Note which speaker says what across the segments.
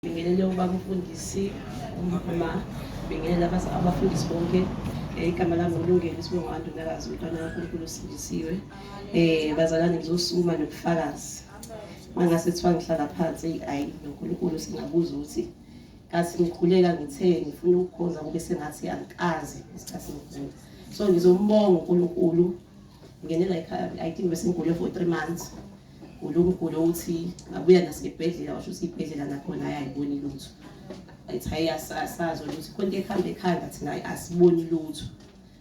Speaker 1: Bingelele ubaba umfundisi, umama, bingelele abafundisi bonke. Igama lami nguLungelo isibongo kaNdunakazi, umntwana kaNkulunkulu osindisiwe. Bazalwane ngizosukuma nobufakazi. Mangase kuthiwa ngihlala phansi, ayi noNkulunkulu singabuza ukuthi kathi ngikhuleka ngithe ngifuna ukukhonza kube sengathi angikazi isikhathi ngikhonza. So ngizombonga uNkulunkulu. Ngingenela ekhaya, I think bese ngigule for 3 months. Unkulunkulu uthi ngabuya nasibhedlela washo ukuthi ibhedlela nakhona ayayiboni lutho. Athi hayi asazi ukuthi khona into ekuhamba ekhanda thina asiboni lutho.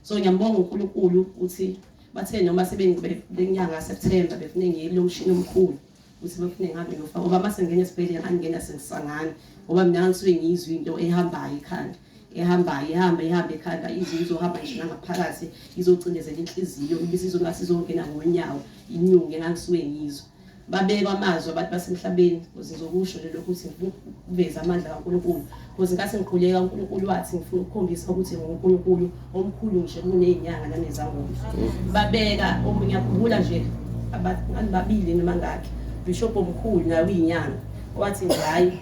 Speaker 1: So ngiyambonga uNkulunkulu ukuthi bathe noma sebenyanga September befune ngiye kulo mshini omkhulu ukuthi bafune ngabe ngiyofaka ngoba mase ngingena esibhedlela ngangingena sengisangana ngoba mina ngisuke ngiyizwa into ehambayo ekhanda ehambayo ihamba ihamba ekhanda izwe izohamba ngisho nangaphakathi izocindezela inhliziyo ibise izongathi izongena ngonyawo inyungu engangisuke ngizwa babekwa amazwi abantu basemhlabeni ukuze ngizokusho nje lokhu ukuthi ngifuna ukuveza amandla kaNkulunkulu because nkathi ngikhuleka uNkulunkulu wathi ngifuna ukukhombisa ukuthi nguNkulunkulu omkhulu ngisho kuney'nyanga nanezangoma babeka omunye akhumbula nje babili noma ngakhi bishop omkhulu naye uyinyanga wathi nje hhayi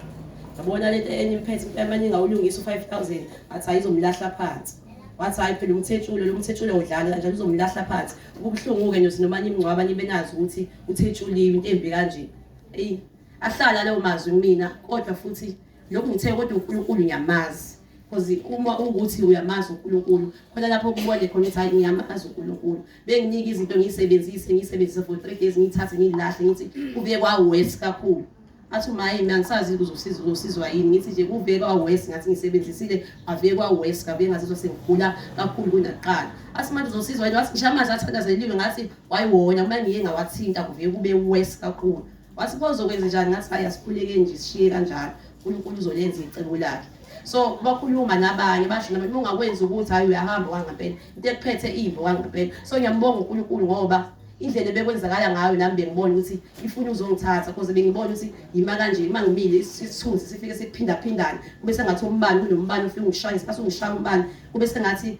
Speaker 1: yabona lento enimphethe amaningi awulungisa u-5000 athi hayi izomlahla phansi wathi hayi phela umthetshulo lo mthetshulo udlala kanjalo uzomlahla phansi kubuhlungu-ke nyothi noma nimngcwaba nibe nazi ukuthi uthetshuliwe into embi kanje eyi ahlala lawo mazwi kumina kodwa futhi lokhu ngithe kodwa uNkulunkulu ngiyamazi because uma ukuthi uyamazi uNkulunkulu khona lapho kubone khona ukuthi hayi ngiyamazi uNkulunkulu benginika izinto ngiyisebenzise ngiyisebenzise for 3 days ngiyithathe ngiyilahle ngithi kubuye kwa-worse kakhulu athi umaye mina angisazi uzosiza uzosizwa yini ngithi nje kuve kwa-worse ngathi ngisebenzisile ave kwa-worse kabe ngazizwa sengigula kakhulu kunakuqala athi manje uzosizwa yini wathi ngisho amazwi athandazeliwe ngathi wayiwona uma ngiye ngawathinta kuve kube worse kakhulu wathi pho uzokwenza njani ngathi hayi asikhulekeni nje sishiye kanjalo uNkulunkulu uzolenza icebo lakhe so bakhuluma nabanye basho noma ungakwenzi ukuthi hayi uyahamba kwangempela into ekuphethe imbi kwangempela so ngiyambonga uNkulunkulu ngoba indlela ebekwenzakala ngayo nami bengibona ukuthi ifuna uzongithatha because bengibona ukuthi yima kanje uma ngimile isithunzi sifike sikuphindaphindane kube sengathi umbani kunombani ufike ungishaya isikhathi ungishaya umbani kube sengathi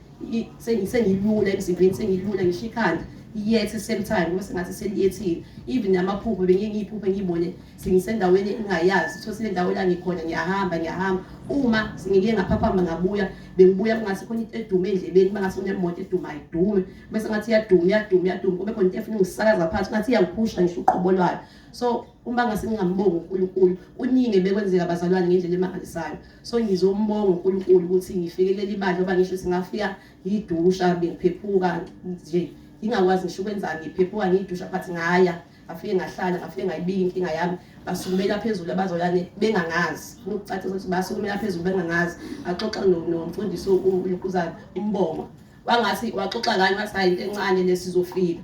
Speaker 1: sengilula emzimbeni sengilula ngisho ikhanda iyethe same time kube sengathi seliyethile even namaphupho bengiye ngiyiphuphe ngiyibone sengisendaweni engingayazi so sile ndawo la ngikhona ngiyahamba ngiyahamba uma sengike ngaphaphama ngabuya bengibuya kungathi khona into edume endlebeni uma ngathi kunemoto eduma idume bese ngathi iyaduma iyaduma iyaduma kube khona into efuna ungisakaza phansi ngathi iyangiphusha ngisho uqobo lwayo so uma ngase ngingambongi uNkulunkulu kuningi bekwenzeka abazalwane ngendlela emangalisayo so ngizombonga uNkulunkulu ukuthi ngifike kuleli bandla ngoba ngisho singafika ngidusha bengiphephuka nje ngingakwazi ngisho ukwenzani ngiphephuka ngidusha but ngaya ngafike ngahlala ngafike ngayibika inkinga yami basukumela phezulu abazalwane bengangazi ukucacisa ukuthi basukumela phezulu bengangazi axoxa nomfundisi uLukhuzana umbongo wangathi waxoxa kanye wathi hayi into encane lesizofika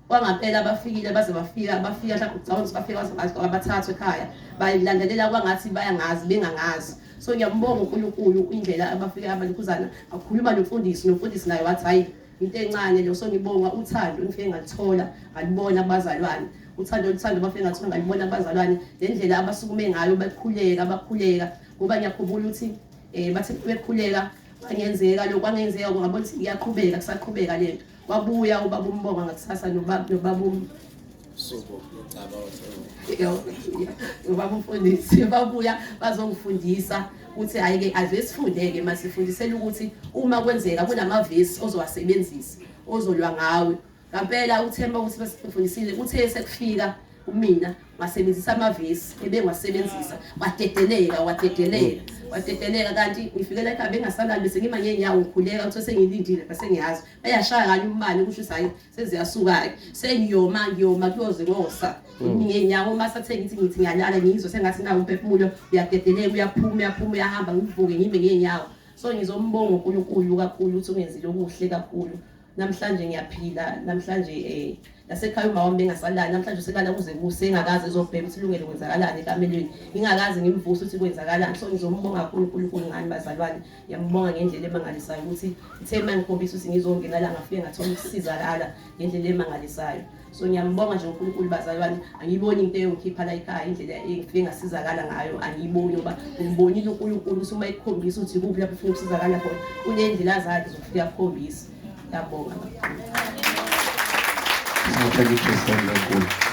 Speaker 1: kwangampela bafikile baze bafika bafika mhlawumbe ucabanga ukuthi bafika baze abathathu ekhaya bayilandelela kwangathi bayangazi bengangazi so ngiyambonga uNkulunkulu indlela abafika abalukhuzana akhuluma nomfundisi nomfundisi naye wathi hayi into encane lo so ngibonga uthando ngifike ngalithola ngalibona abazalwane uthando oluthando bafike ngathola ngalibona abazalwane nendlela abasukume ngayo bakhuleka bakhuleka ngoba ngiyakhumbula ukuthi eh bathi bekhuleka kwangenzeka lokho kwangenzeka ngabona ukuthi iyaqhubeka kusaqhubeka lento wabuya ubaba umbonga ngakusasa nobaba nobaba ubaba umfundisi babuya bazongifundisa ukuthi hhayi-ke ave sifunde-ke masifundisele ukuthi uma kwenzeka kunamavesi ozowasebenzisa ozolwa ngawe ngampela uthemba ukuthi basifundisile uthe sekufika kumina wasebenzisa amavesi ebengiwasebenzisa wadedeleka wadedeleka wadedeleka kanti ngifikela ekhaya bengasalali bese ngima ngeenyawo ngikhuleka kuthiwa sengilindile bese ngiyazi bayashaya kanye umbani kusho ukuthi hhayi seziyasuka-ke sengiyoma ngiyoma kuyoze kosa ngeenyawo uma sathe ngithi ngithi ngiyalala ngiyizwe sengathi nawo umphefumulo uyadedeleka uyaphuma uyaphuma uyahamba ngivuke ngime ngeenyawo so ngizombonga uNkulunkulu kakhulu ukuthi ungenzile okuhle kakhulu namhlanje ngiyaphila namhlanje eh nasekhaya uma wami bengasalali namhlanje uselala kuze kuse engakaze ezobheka ukuthi lungele kwenzakalani ekamelweni ngingakaze ngimvuse ukuthi kwenzakalani so ngizombonga kakhulu uNkulunkulu ngani bazalwane ngiyambonga ngendlela emangalisayo ukuthi ithe uma ngikhombisa ukuthi ngizongena la ngafike ngathola ukusizakala ngendlela emangalisayo so ngiyambonga nje uNkulunkulu bazalwane angiyiboni into eyongikhipha la ekhaya indlela engifike ngasizakala ngayo angiyiboni ngoba ngibonile uNkulunkulu ukuthi uma ekukhombisa ukuthi kuphi lapho ufuna ukusizakala khona unendlela zakhe zokufika kukhombisa ngiyabonga kakhulu.
Speaker 2: Singafaka isandla enkulu.